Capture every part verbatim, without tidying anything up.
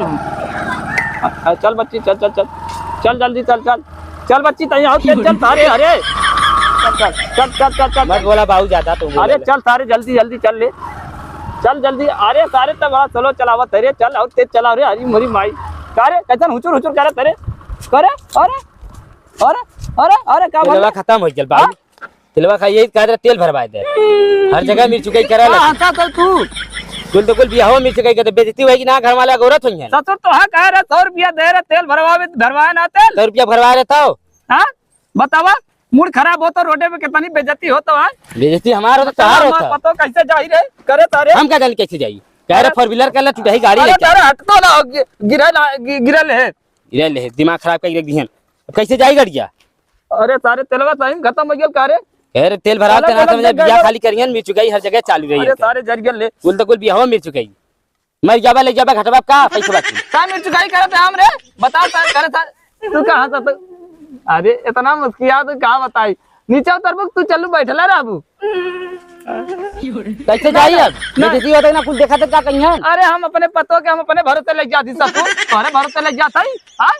अ, चल बच्ची, चल, चल, चल। चल जल्दी, चल, चल। चल बच्ची, तहीं आओ, चल, चल, सारे, अरे। चल, चल, चल, चल, चल, चल, मत चल। बोला बाबू, ज्यादा तो बोले अरे, ले। चल सारे, जल्दी, जल्दी चल ले। चल जल्दी। अरे, सारे, तो बड़ा slow चलावत है रे, चल, और तेज चलाओ रे, अरे, मोरी माई। का रे, कैसन हुचुर, हुचुर करत है रे? का रे? अरे, अरे, अरे, अरे, का तेलवा बोले? खत्म हो गया बाबू। हाँ? तेलवा खाइए, कह दे, तेल भरवाए दे। हर जगह मिर्चुकई करे का लगे। हंसा तो तू? कुल तो कुल बियाहो मिर्चुकई करते, बेइज्जती होई कि ना, घर वाले औरत होई है। ससुर तो हाँ कह रहे, सौ रुपया दे रहे, तेल भरवावे, भरवाए ना तेल। सौ रुपया भरवा रहे तो? हाँ? बतावा, मूड खराब हो तो रोडे पे कितनी बेइज्जती हो तो, हाँ? बेइज्जती हमार हो तो बतावा, तोहार होत हमार है। पतो कैसे जाई रे? करे तारे? हम का जानी कैसे जाई? कह रहे अरे, four wheeler कर ले, टूटही गाड़ी अरे लेके। तारे हट तो ना, गि-, गिरे ना, गि-, गिरे ले। गिरे ले, दिमाग खराब करके रख दिहन। अब कैसे जाई गड़िया? अरे सारे तेलवा सही में खत्म हो गया का रे? अरे तेल भराओ चला, तेना चला, समझे, जल, बिया जल। खाली करियन, मिर्चुकई हर जगह चालू रही अरे है। सारे जर गल ले। कुल तो कुल बियाहो मिर्चुकई। मर जाबा, ले जाबा, घटबा का पैसा बाकी? का मिर्चुकई करत है हम रे? बताओ ता, करे ता, तू कहाँ सा तू? अरे इतना मुस्किया तू का बताई? नीचे उतरबू, तू चलू बैठला रहबू। कैसे जाई अब? ना। बेइज्जती होता है ना, कुछ देखा तो का कहीं है? अरे हम अपने पतो के हम अपने भरोसे ले जाती सब तू, तोरे भरोसे ले जाता ही, हाँ?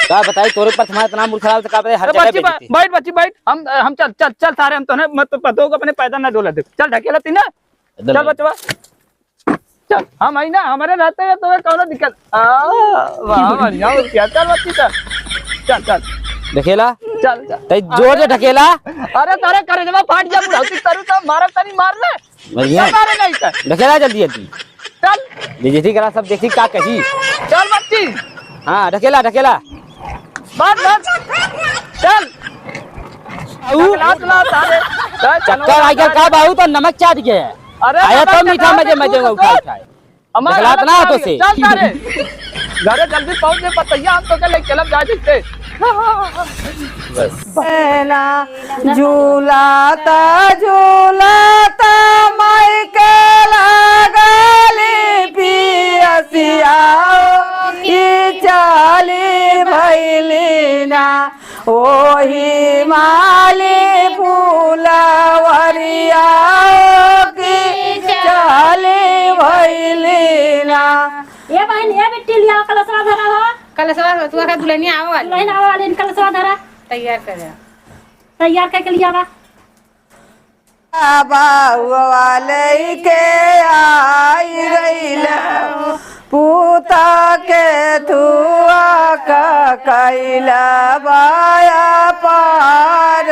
का बताई, तोरे पर तुम्हारा इतना मूड खराब था, का बताई, हर अरे जगह बच्ची, बेइज्जती। बैठ बच्ची, बैठ, हम, हम चल, चल, चल सारे, हम तोने मत पतो के अपने पैदल ना डोला दे, चल ढकेला ती ना, चल चल। बचवा। चल, हम आई ना, हमारे रहते हैं तो कौनो दिक्कत। आ, वाह, बढ़िया हो गया। चल बच्ची, चल। चल, चल। ढकेला? चल, चल। तई जोर से ढकेला। अरे, तारे करेजवा फाट गया, बुढ़ौती करू तो मारा तनी मार ले। बढ़िया। चल, मारे नहीं कर। ढकेला जल्दी, जल्दी। चल। बेइज्जती करा, सब देखी का कही। चल बच्ची। हाँ, ढकेला, ढकेला। बस, बस। चल। आऊ। ढकेला, चला, सारे। चल, चक्कर चलो, आ गया चल। का बाबू, तो नमक चाट गया है। अरे आया नमक तो मीठा चखा मजे के मजे में तू उठा तो उठाए। हमारे देखला हालत इतना खराब तो है। से। चल तारे। घरे जल्दी पहुंच जे पतैया, हम तो के ले चलब जा जैसे। बस। ना झूलाता झूलाता माई के लागली पियसिया, ई चाली भैली ना। ओही माली फुलवरिया की चाली भइली ना। ए बहिन, ए बिट्टी, लिया कलशवा धरा हो। कलशवा, तू आके दुल्हनिया आवे वाली। दुल्हन आवे वाली, कलशवा धरा। तैयार कर। तैयार करके लिया बा। बाबुआ लइके आई गइला, पूता के थुआ का कइला बाया पार।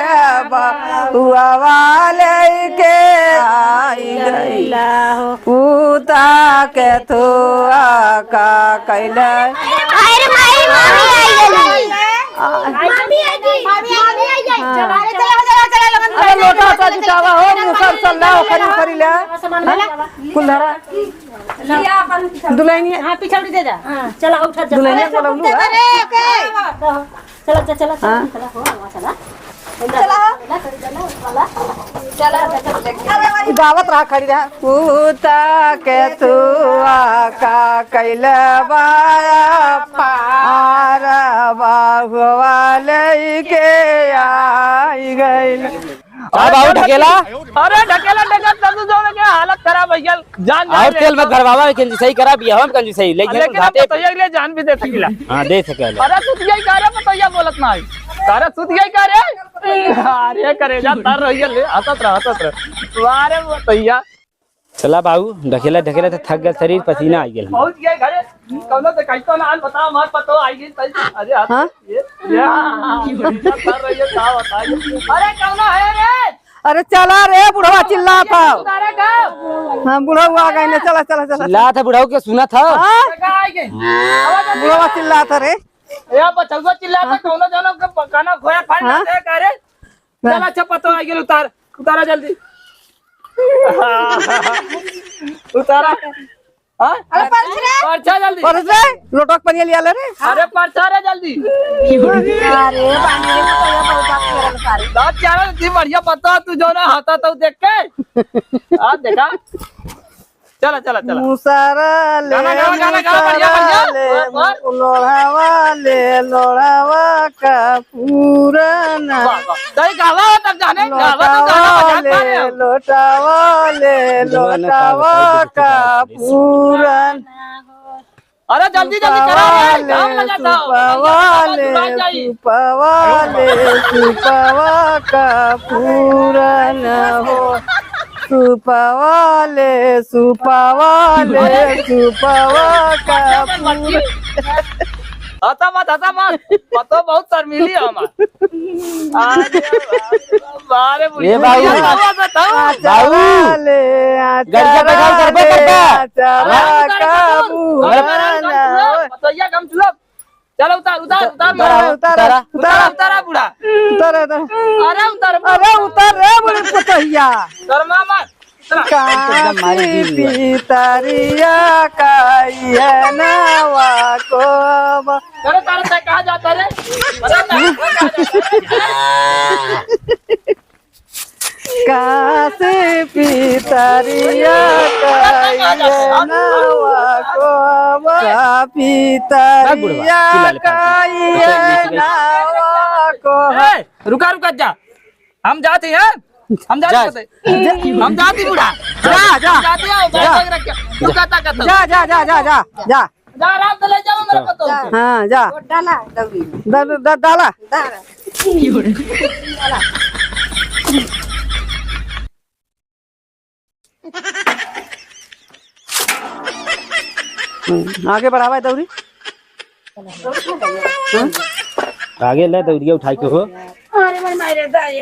बाबुआ लइके आई गइला, पूता के थुआ का कइला। अरे माई, मामी आई गइली। मामी आई गई, मामी आई गई। हाँ। चलो, चलो, चलो, चलो, लोगन अरे लोटा सा जुटावा हो, मुसर सल्ला, ओखरी, ओखरी ले। सामान हाँ? ले। कुल धरा। दुल्हनिया। हाँ, पिछौड़ी दे जा। हाँ, चला, उठा जा। दुल्हनिया अरे, बोलौलू, चला, हाँ? चला, चला, चला, हाँ। चला, हो, चला। चला। चला, चला, चला, चला। चला, चला, चला। गावत रहा, खड़ी रहा। पूता के थुआ का कइले बाया पार, बाहुआ लइके आई गइल। का बाबू ढकेला? अरे ढकेला, ढकेला, तब तो जोड़ के हालत खराब हो गया। जान, जान और ले। तेल मत भरवावा, कंजूसई करा, बियाह में कंजूसई, लेकिन लेकिन हम घाटे तो ये ले जान भी दे सकीला। हाँ, दे सकेला। अरे सुत गई का रे, पतोहिया बोलत ना है। अरे सुत गई का रे? अरे करेजा तर रही है, ले, हंसत रह, हंसत रह। वाह रे पतोहिया। चला बाबू, ढकेला, ढकेला तो थक गल शरीर, पसीना आ गल। पहुंच गए घरे, कौनो से कैसो ना हाल बताओ, हमार पतो आई गई, तई, अरे हाथ हाँ? ये, ये, हाँ, हाँ, हाँ, कर रही है, का बताई? अरे कौनो है रे? अरे चला रे, बुढ़वा चिल्लात हौ। उतारा का? हाँ, बुढ़वा आ गए ना, चला, चला, चला। चिल्लात है बुढ़ऊ के सुनत हौ। हाँ? का आई गई? आवाज आ बुढ़वा चिल्लात है रे। ए, बचौआ चिल्लात है, हाँ? कौनो जनो के काना खोया फाड़ हाँ? दे का रे? चल, अच्छा, पतो आ गेल, उतार, उतारा जल्दी। उतारा। हाँ? अरे, परछ रे। परछा जल्दी। परछ रे, लोटक पनिया लिया ले रे। अरे, परछा रे जल्दी। अरे, बांधे रे, तो ये बहुत बात करल सारे। दांत क्या रे, इतनी बढ़िया पतो, तू जो ना हंसा तो देख के। हाँ, देखा। चला, चला, चला। मुसरा ले, गाना गावा, गाना गावा, बढ़िया, मुसरा बढ़िया। ले, और, और? लोढ़ावा ले, लोढ़ावा का पूरन। वाह, वाह। सही गावा हो तब जाने, गावा तो गाना लोटावा बजा ले, पा रहे हो। लोटावा ले, लोटावा का पूरन। अरे जल्दी जल्दी करा रे, घाम लगा था। सुपवा ले, सुपवा ले, सुपवा का पूरन हो। सुपवा ले, सुपवा ले, सुपवा का पूरन। हंसा मत, हंसा मत। पतो बहुत शर्मीली है हमार। अरे बाप रे बाप, अरे बुढ़िया ए बाबू। बुढ़िया बाबू। बाबू। ले, गड़िया बैठा, उतरबे करबा। अरे उतरबा। अरे, अरे, अरे, अरे, पतोहिया गम चुलब। चलो उतार, उतार, उतार, उतारा, मारो। उतारा, उतारा, उतारा। उतारा, उतारा, बूढ़ा। उतारा, उतारा। अरे उतार रे, बूढ़ी पतोहिया। शर्मा मत। उतारा। काशी पितरिया का ये नावा को अब। अरे तारा से कहाँ जाता रे? अरे तारा से कहाँ जाता रे? काशी पितरिया का ये नावा को अब, पितरिया का ये नावा को। ए, रुका, रुका, जा। हम जाते हैं, हम जाते जा। हैं। हम जाते बूढ़ा। जा, जा। हम जाते हैं, जा। बैग रख के। रुका, ताकत। जा, जा, जा, जा, जा, जा। जा, आराम से ले जाओ मेरे को तो। हाँ, जा। गोड़ डाला, दौड़ी। द-, द-, डाला। डाला। हम्म, आगे बढ़ावा दौड़ी। हम्म? आगे ले दौड़िया उठाई के हो। अरे भाई, मारे दाई।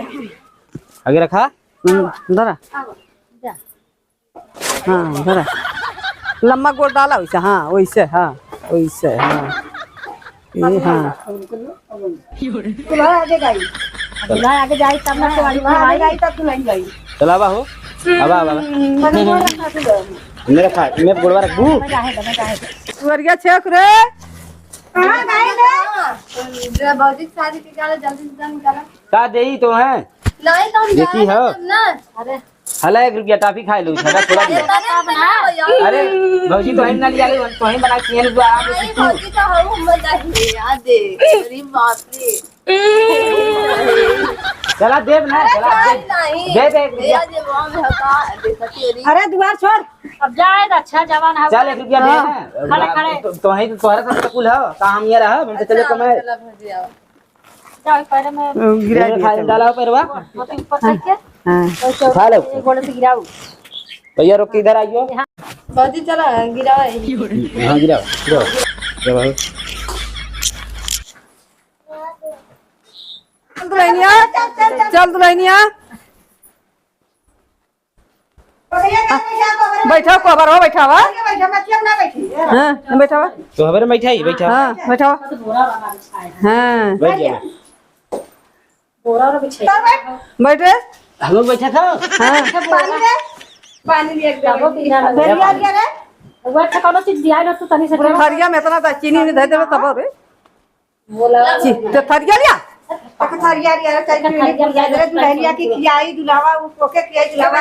आगे रखा। हम्म, धरा। हाँ, धरा। लम्बा गोड़ डाला वैसे, हाँ, वैसे, हाँ, वैसे, हाँ। ये, हाँ। दूल्हा आगे जाई। दूल्हा आगे जाई, तब ना तो आगे दूल्हा आगे जाई। जाई, तब दुल्हन जाई। चला बा हो। आवा, आवा, आवा। हम्म। मेरा खा, मैं गोड़वा रखबू। मैं चाहे, मैं चाहे। तुअरिया छेक रे। कहाँ गए रे? जरा भौजी के शादी के गाना जल्दी से निकाला। का देई तो है? नहीं तो हम देखी जाए हो? तब ना। अरे। हला एक रुपया टॉफी खाए लो, झगड़ा छोड़ा अरे, दिया। अरे, अरे, भौजी तो ही ना लिया ले, तो ही बना के पियन को आ नहीं, भौजी तो हम मजा ही याद है। अरे बाप रे। चला देब ना, अरे चला जाए देब। नहीं। दे दे एक रुपया। याद है, वहाँ में होता है, देखा तेरी। अरे दुआर छोड़। अब जाए तो अच्छा जवान है। चल एक रुपया दे हाँ। ना। खड़े, खड़े। तो, तो ही तो तोहरा सब कुल है, का हम ये रहा, हम तो चले अच्छा, कमाए। चला भौजी आओ। जाओ, पैर में गिरा दिया खा चलो। डाला पैरवा। ओके, ऊपर से के? हाँ। और तो खा लो। ये गोड़ से गिराओ। भैया, रोक के इधर आइयो। यहाँ। बाजी चला, गिराओ। हाँ, गिराओ, गिराओ। गिराओ। चल दुल्हनिया, चल दुल्हनिया। बैठा, कोहबर हो, बैठा हुआ। हाँ, बैठा हुआ। तो हमारे बैठा ही, बैठा। हाँ, बैठा हुआ। हाँ। बैठ गया। बैठे। हम लोग बैठा था। हाँ। पानी दे, पानी दे, एक दरिया लिया रे। वो अच्छा कौनो चीज दिया ना तू तनी से। थरिया में इतना सा चीनी नहीं दे देवे तब रे। बोला। ची, तो थरिया लिया। एक थरिया लिया, चाहे थरिया लिया, दुल्हनिया की खियाई दुलावा, वो पोके खियाई दुलावा।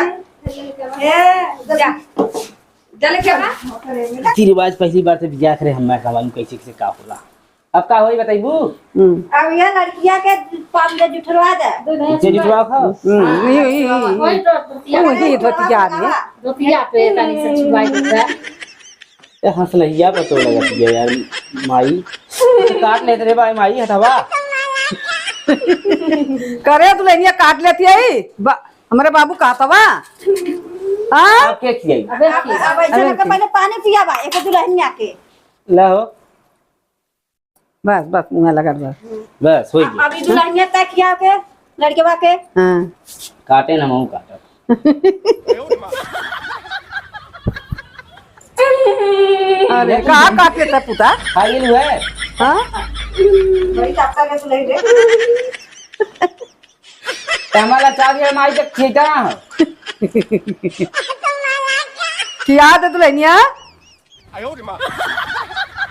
ए, जा। चले क्या बा? रीति रिवाज पहली बार से बियाह करे, हमें का मालूम कैसे, कैसे का होला। अब का होई बताइबू? हम्म। अब यह लड़किया के पाँच दे जुठरवा दे। जे जुठरवा खाओ। हम्म, ये, ये, ये, ये। वही तो, वही ये धोतिया आदमी। धोतिया पे तनी से छुआई देता। ए, हंसलहिया पर तो लगत है यार, माई। काट लेत रे भाई, माई, हथवा। करे दुल्हनिया काट लेती है, बा-, हमरे बाबू कहत बा। हाँ? आप के खियाई? अबे अब, अब ऐसे अबे लगे पहले पानी पिया बा, एक दुल्हनिया के। ला हो। बस, बस, मुँह लगा बस। बस, हो गया। अभी दुल्हनिया तक खिया के, लड़के बा के। हाँ। काटे ना, मुँह काटे। अरे, कहाँ काटे था पुता? खाई लू है। हाँ? बड़ी काका के सुनाई दे। तमाला चाबी है, माई के खींचा। खिया दे दुल्हनिया।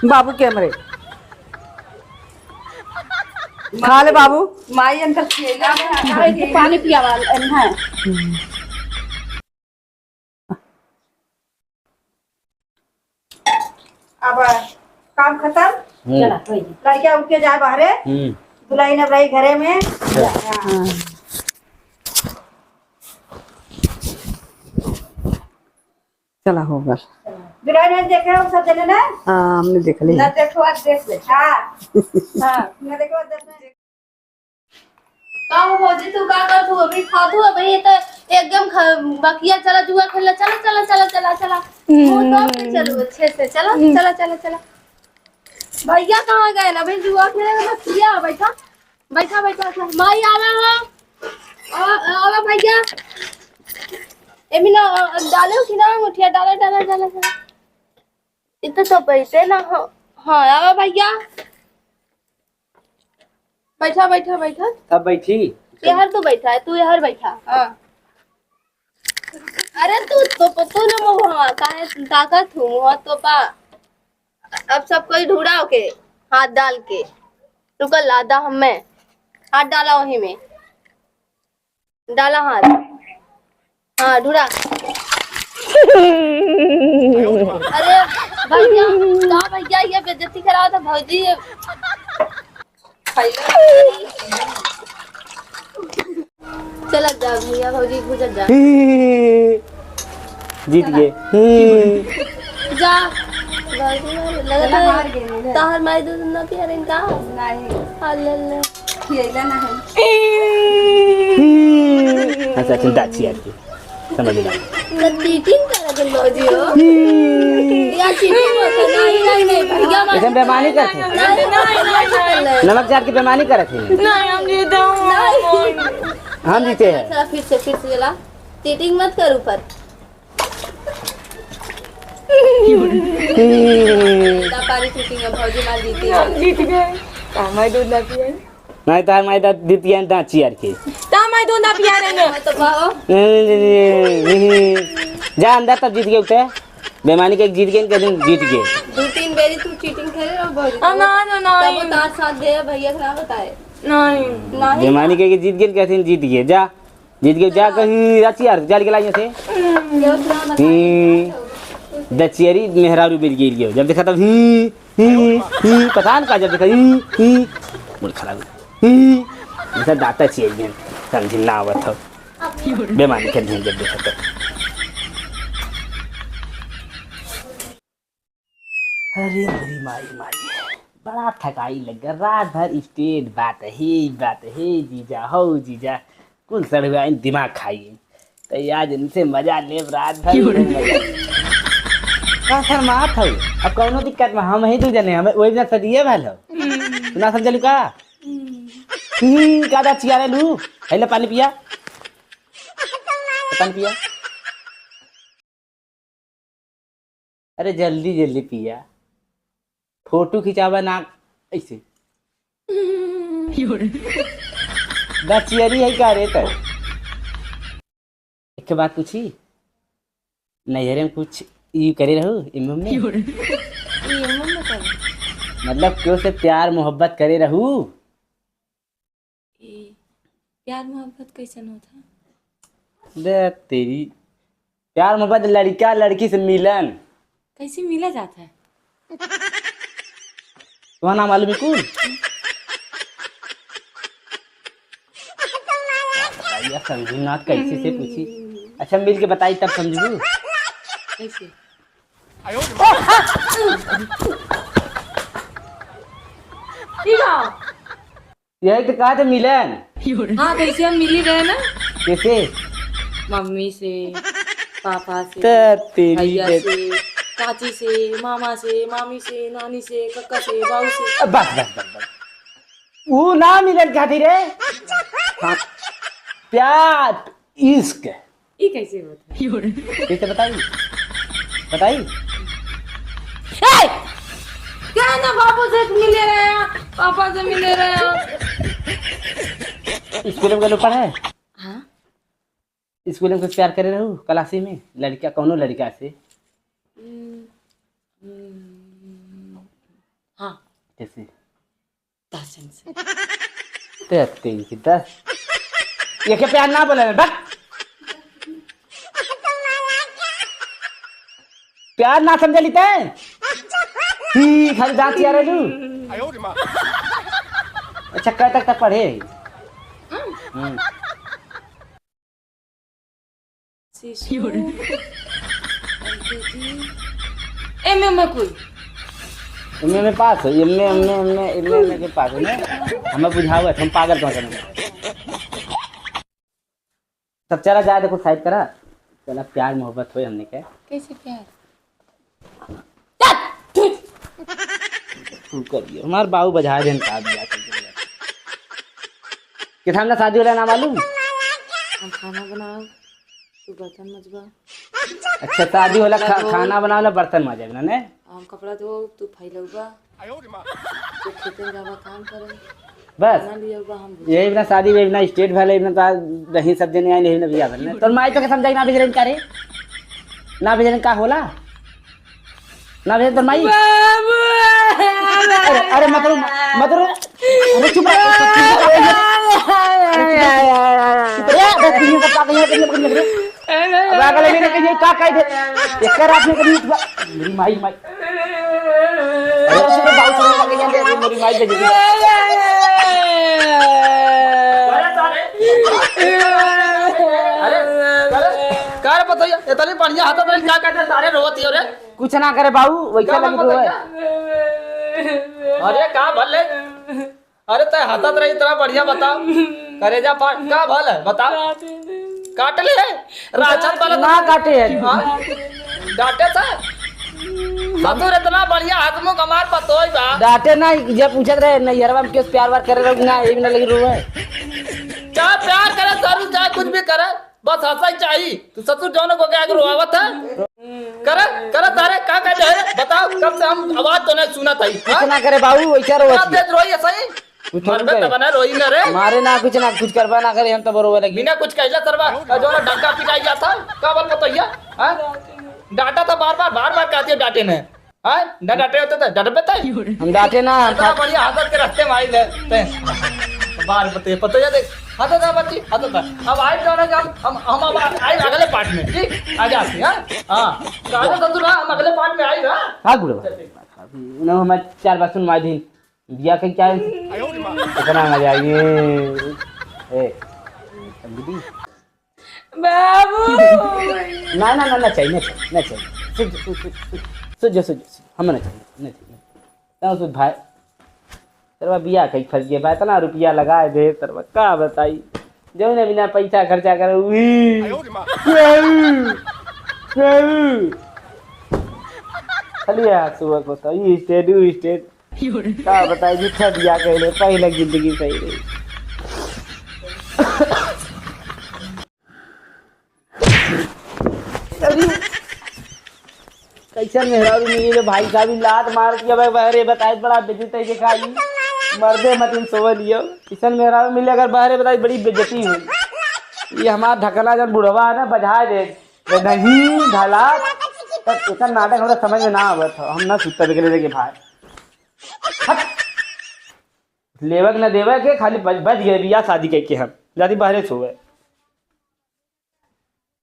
बाबू के हमरे। खा ले बाबू। माई अंदर खिएगा। पानी पिया वाला है। अब काम खत्म। हम्म। चला, कोई नहीं। लड़किया उठ के जाए बाहरे। हम्म। दुल्हन अब रही घरे में। चला। हाँ। चला होगा। चला। दुल्हन देखे हो सब जने ना? हाँ, हमने देख लिया। ना देखो, आज देख ले। हाँ। हाँ, ना देखो, आज देख ले। का हो भौजी, तू का करत हू? अभी खात हू? अभी ये तो एकदम ख-, बकिया, चला जुआ खेलने, चला, चला, चला, चला, चला। हम्म। मुंह तोप के चलू अच्छे से, चला, हम्म। चला, चला, चला। भैया कहाँ गए ना? अभी जुआ खेले ना, भैया, बैठा, बैठा, बैठा, बैठा। माई आवा हो, आवा, आवा भैया। ए मीना, डाले हो कि ना अंगूठिया? डाला, डाला, डाला, डाला। इतना तो पैसे ना हो। हाँ, आवा भैया। बैठा, बैठा, बैठा। अब बैठी? यहर तू बैठा है, तू यहर बैठा। हाँ। अरे तू तो, तू ना मुँह काहे ताकत हूँ, मुँह तो पा। अब सब कोई ढूंढा होके, हाथ डाल के। रुका, लादा हमें। हाथ डाला वहीं में। डाला हाथ। हाँ, ढूंढा। अरे भैया, का भैया, ये बेइज्जती करावा था भौजी, ये। चला जा भैया, भौजी, गुजर जा। जीत गए। हम्म। जा। बाजी मार, लगता चला, है हार गए, ले। ताहर माई दूध ना पिया रही का? नहीं। आ, ले, ले। खियैला ना है। हम्म। अच्छा, चिंता अच्छी है आपकी। समझ में आ गया। तो चीटिंग कर रहे थे, बाजी हो। हम्म। या चीटिंग मत कर, नहीं, नहीं, नहीं, भैया मार। ऐसे हम बेईमानी करते हैं। नहीं, नहीं, नहीं, नहीं, नहीं। नमक चाट की बेईमानी करते हैं। नहीं, हम जीते हैं। नहीं। हम जीते हैं। चला, फिर से, फिर से चला। चीटिंग मत कर ऊपर। हम्म। ना पारी चीटिंग है, भौजी मार जीती है। हम जीत गए। का माई दूध ना पिए? नहीं, तार माई दूध, जीत गए, दाँत चियार के। ता माई दूध ना पिया रहे ना। मैं तो पाओ। नहीं, नहीं, नहीं, नहीं, नहीं। जा अंदर, तब जीत गए उठे। बेईमानी के जीत गए, कह दिन जीत गए। दो तीन बेरी तू चीटिंग करे रहो, भौजी। आ, ना, ना, ना। तब वो तार साथ दे, भैया के ना बताए। नहीं। नहीं। बेईमानी के जीत गए, कह दिन जीत गए। जा। जीत गए, जा कहीं राची यार, जाल के लाइए से। हम्म, दचियरी मेहरारू मिल गई लियो। जब देखा तब ही, ही, ही, पता न का, जब देखा ही, ही, मूड खराब। ही, जैसा दाता चाहिए, समझ ना आवत हो। बेमानी के दिन जब देखा तब। अरे मोरी माई, माई, बड़ा थकाई लग गया। रात भर स्टेट बात है, बात है, जीजा हो जीजा, कुल सड़ुआ इन दिमाग खाई। तो आज इनसे मजा लेब रात भर, क्यों रे? मजा। का शर्मात हो? अब कौनो दिक्कत में हम ही दू जने, हमें वही ना सदिए भल हो। हम्म। तू ना समझलू का? हम्म। हम्म, का दा चिया रे लू? है ले पानी पिया। पानी पिया। अरे जल्दी जल्दी पिया, फोटो खिंचावा ना ऐसे। दचियरी है का रे तै? एक बात पूछी, नैहरे में कुछ ई करे रहू, इमम में? ई इमम में करे? मतलब केहू से प्यार मोहब्बत करे रहू? ए, प्यार मोहब्बत कैसन होत है? दे तेरी, प्यार मोहब्बत लड़का लड़की से मिलन। कैसे मिला जात है? तुम्हारा नाम मालूम है कुल? भैया समझी ना, कैसे से पूछी? अच्छा मिल के बताई तब समझबू। कैसे? ठीक है। यही तो कहा था मिलन। हाँ, कैसे हम मिली रहे ना? कैसे? मम्मी से, पापा से, त तेरी भैया के से, चाची से, मामा से, मामी से, नानी से, कक्का से, बाऊ से। अब बस, बस, बस, बस। वो ना मिलन कहती रे। हाँ। प्यार, इश्क। ई कैसे होत है? कैसे बताई? बताई? ए! क्या ना बाबू से मिले रहे हैं, पापा से मिले रहे हैं। स्कूल में गलो पढ़े? हाँ। स्कूल में कुछ प्यार करे रहू, क्लासी में? लड़का, कौनो लड़का से? हम्म, हम्म, हाँ। कैसे? दस जन से। ते तीन की दस। ये के प्यार ना बोले, बक। प्यार ना समझे ली तै? ही, खाली दाँत चियारे लू। अच्छा, कै तक तक पढ़े? हम्म। शिशु, एलकेजी, एमए में कुल। एमए में पास हो, एमए, एमए, एमए, एमए, एमए के पास हो, ने? हमें बुझावत, हम पागल कहाँ से नहीं? तब चला जाए, देखो, साइड करा। चला, प्यार मोहब्बत होए हमने के। कैसे प्यार? तू करिए, हमार बाबू बजा देन का दिया कर दिया। किसान ना शादी वाला ना मालूम? हम खाना बनाओ, तू बर्तन मजबा। अच्छा, शादी वाला खा-, खाना बनाओ ना, बर्तन मजे ना, ने? हम कपड़ा धो, तू फैलौबा। तो खेते में जाबा काम करे। बस। खाना लियौबा, हम बुझे। यही बिना शादी में बिना स्टेट भले बिना तो आज दही सब देने आए, नहीं बिना बिया भले। तोर माई तो के समझाई ना बिजरन का रे? ना बिजरन का होला? ना भेज तो माई। बाबू! अरे, अरे, मत रो, मत रो। अरे, चुप रह, चुप रह। अरे, चुप रह। चुप रह, बस, तुम लोग का कहीं, तुम लोग कहीं, अब आगे लगे ना कहीं, का कह दे। एक रात में कभी उठवा। मेरी माई, माई। अरे, चुप रह, बाबू, चुप रह, कहीं, मेरी माई दे दे। अरे, अरे, का रे पतोहिया, इतनी बढ़िया हाथ में का कहते सारे रोवत ही हो रे? कुछ ना करे बाबू, वैसा का लगी बात रोए। है? अरे का भले? अरे तै हंसत रही इतना बढ़िया बता। करेजा फाट का भल है बता? काट ले। राक्षस वाला ना काटे है। हाँ? डांटे था? ससुर इतना बढ़िया हंसमुख हमार पतोई बा। डांटे ना, जब पूछत रहे नैहरवा में केस प्यार वार करे रहो ना, ये भी ना लगी रोए। चाहे प्यार करे ससुर, चाहे कुछ भी करे, बस हंसा ही चाहिए। तू ससुर जौन को क्या रोआवत है? करे, करे तारे, का कहते हैं? बताओ, कब से हम आवाज तो नहीं सुना था, हाँ? कुछ ना करे बाबू, वैसा रो क्या बस। तेज रोई है सही? कुछ मरबे नहीं तब करे। ना रोई ना रे। मारे ना कुछ ना कुछ करबा ना करे, हम तब रोवे लगी। बिना कुछ कहले सरवा, का जो ना डंका पिटाई जाता, का बोल बताइए, हाँ? डांटा था बार बार, बार बार कहते हो डांटे ने, हाँ? ना डांटे होते तो डरबे तय। हम डांटे ना, हम इतना बढ़िया हंसत के रास्ते में आई ले, ते। बार बते, पता है देख, हंसत था बच्ची, हंसत था। अब आई जो ना कि हम, हम, हम अब आई अगले पार्ट में, ठीक? आ जाती, हाँ? हाँ। तो आ जाओ ससुर, हाँ, हम अगले पार्ट में आई ना। हाँ, गुरु। ना हमारे चार बार सुनवा दी। बिया के क्या है? कितना मजा आएगी। ए, समझी? बाबू। ना, ना, ना, ना चाहिए, ना चाहिए, ना चाहिए। सुन, सुन, सुन, सुन, सुन, सुन, सुन, हम ना चाहिए, ना चाहिए। ना सुन भाई, तेरा बिया कहीं फंस गया भाई, इतना रुपया लगाए दे, तेरा का बताई, जो ने बिना पैसा खर्चा करे, उही। खाली हाथ सुबह को तो, ई स्टेट, ऊ स्टेट। का बताई, झूठा बिया कहले, पहले जिंदगी सही रही। अरे, कैसन मेहरारू मिली रे भाई साहब, ई लात मार के भाई बहरे बताए, बड़ा बेइज्जती है, देखा ई मर्दे मतिन सोवे लियो। कैसन मेहरारू मिले अगर बहरे बताए, बड़ी बेइज्जती हुई। ये हमार ढकना जन बुढ़वा है ना, बजाए दे। ये नहीं ढला, तब इतना नाटक हमरा समझ में ना आवत हो, हम ना सुत्ता बिगड़े देखे भाई। हट। लेवक न देवक के, खाली बच, बच गए बियाह शादी कइके हम। जाती बहरे सोवे।